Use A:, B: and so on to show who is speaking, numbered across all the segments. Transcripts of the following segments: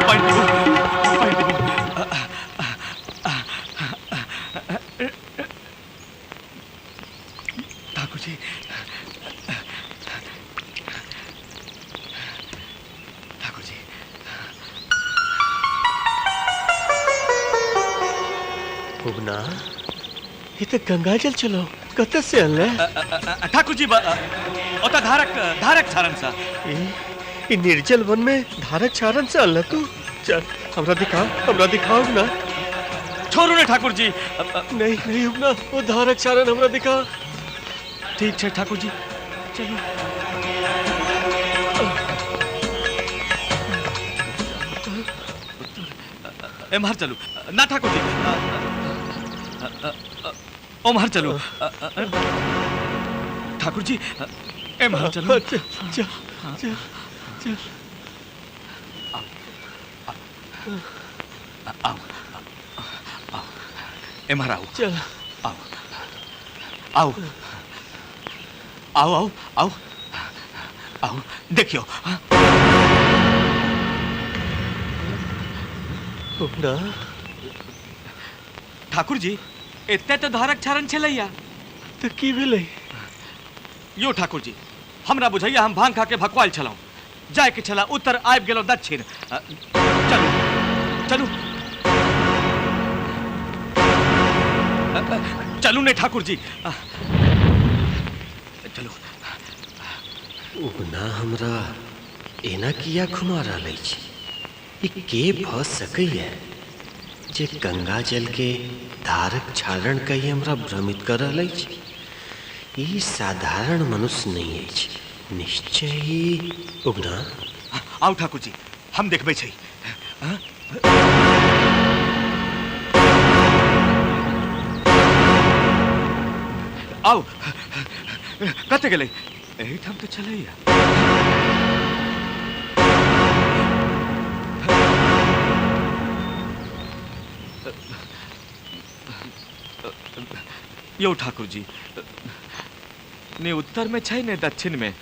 A: पानि दियौ, पानि दियौ। ठाकुर जी, ठाकुर जी।
B: उगना, ई तऽ गंगा जल छलो, कतऽ से अनले?
A: ठाकुर जी, ओतऽ धारक धारक छारन सँ।
B: ई निर्जल वन में धारक छारन से अनले तू? चल हमरा दिखा, हमरा दिखाओ उगना।
A: छोड़ू ने ठाकुर जी।
B: नहीं नहीं उगना, वो धारक छारन हमरा दिखा।
A: ठीक छै ठाकुर जी, चलू। एम्हर चलू ना ठाकुर जी, ओम्हर चलू ठाकुर जी, एम्हर चलू।
B: चल चल चल चल।
A: आओ आओ, एम्हर आओ।
B: चल।
A: आओ आओ आओ आओ आओ आओ, देखियो।
B: उगना।
A: ठाकुर जी, एते तऽ धारक छारन छलैया।
B: तऽ की भेलै?
A: यो ठाकुर जी, हमरा बुझैया हम भांग खा के भकुआयल छलहुँ। जाय के छला उत्तर, आबि गेलहुँ दक्षिण। चलू चलू चलू ने ठाकुर जी, चलू।
B: उगना, हमरा एना किया घुमा रहल अछि? ई के भऽ सकैया जे गंगा जल के धारक छारण कहि हमरा भ्रमित कऽ रहल अछि? ई साधारण मनुष्य नहि अछि निश्चय ही। उगना।
A: आउ ठाकुर जी, हम देखबै छै। आउ, कतऽ गेलै? एहिठाम तऽ छलैया। यौ ठाकुर जी, ने उत्तर में छै ने दक्षिण में,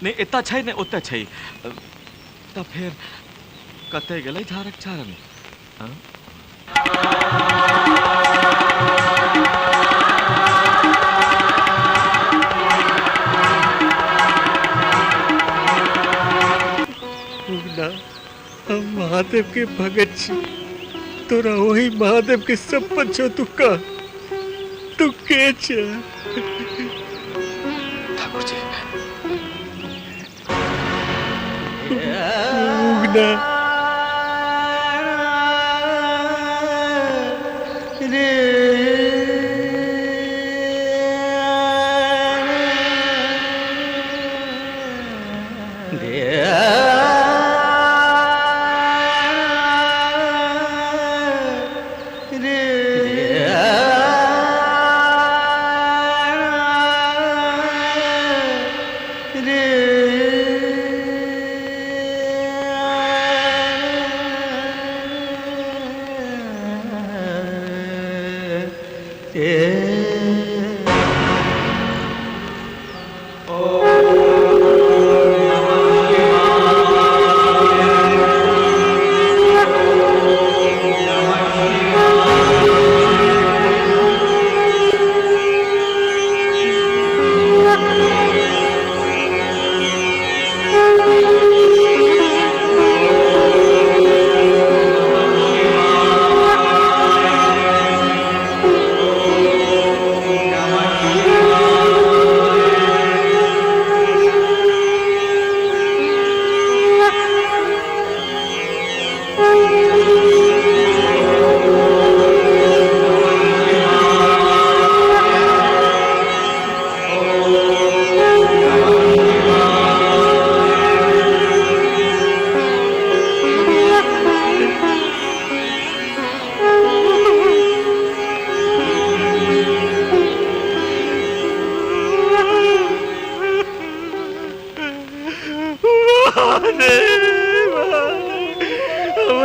A: ने एतऽ छै ने ओतऽ छै, तऽ फेर कतऽ गेलै धारक चारण?
B: उगना, हम महादेव के भगत छी, तोरा ओही महादेव के शपथ छौ, तू कह तू के छे?
A: ठाकुर जी।
B: उगना।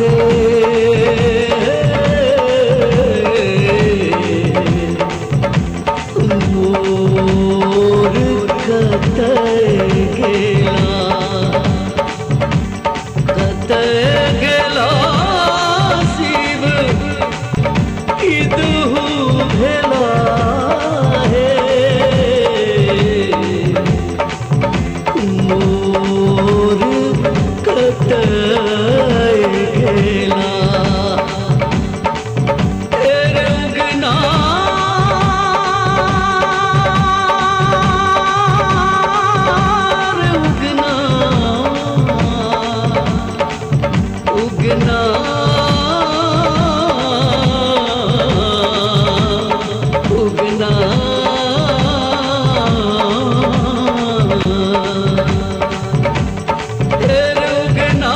C: रे, मोर कतय गेला, कतय गेला शिव की दुहू भेला हे, मोर कतय गेला। उगना उगना उगना उगना, उगना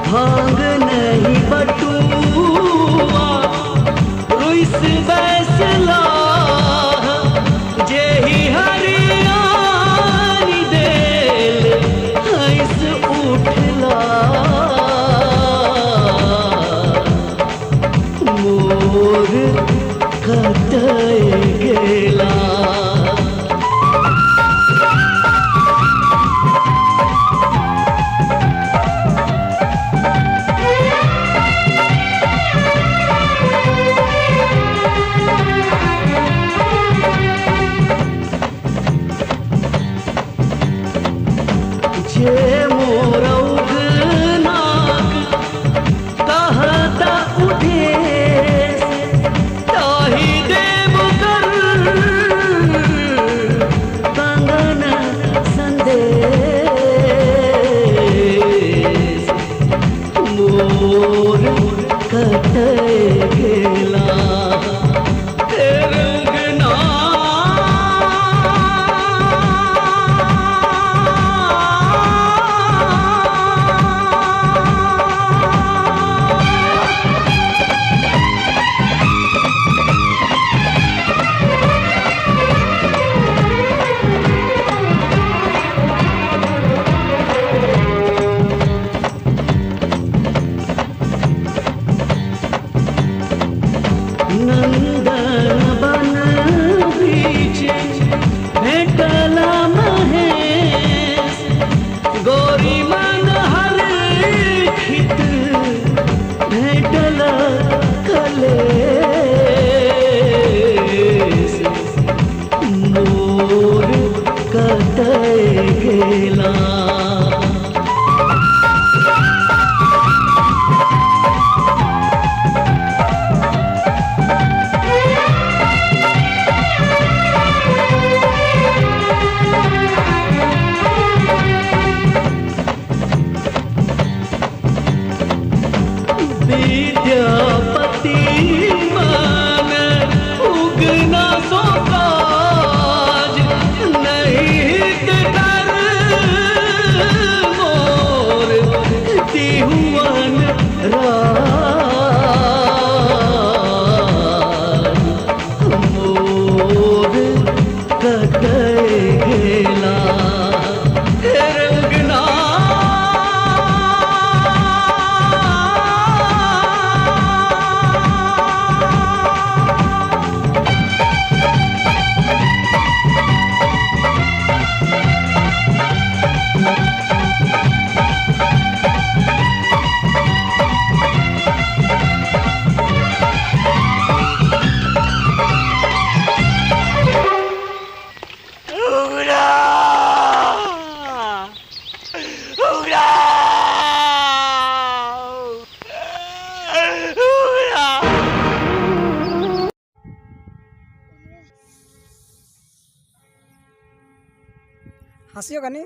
C: भांग नहीं बटुआ रुइस बैसला, जेहि हरियानी देल हंस उठला, मोर कतय गेला। जे मोर उगनाक कहता उठे, ताही देव कर कंगन संदेश, मोर कतय गेला। उगना नंदन बन बीच भेटला महेश, गौरी मन हरखित भेटल कलेश, मोर कतय गेला। विद्यापति मन उगना सो काज, नहीं हित कर मोर तिहुअन राज, मोर कतय गेला। उगना
D: हंसियो कनी।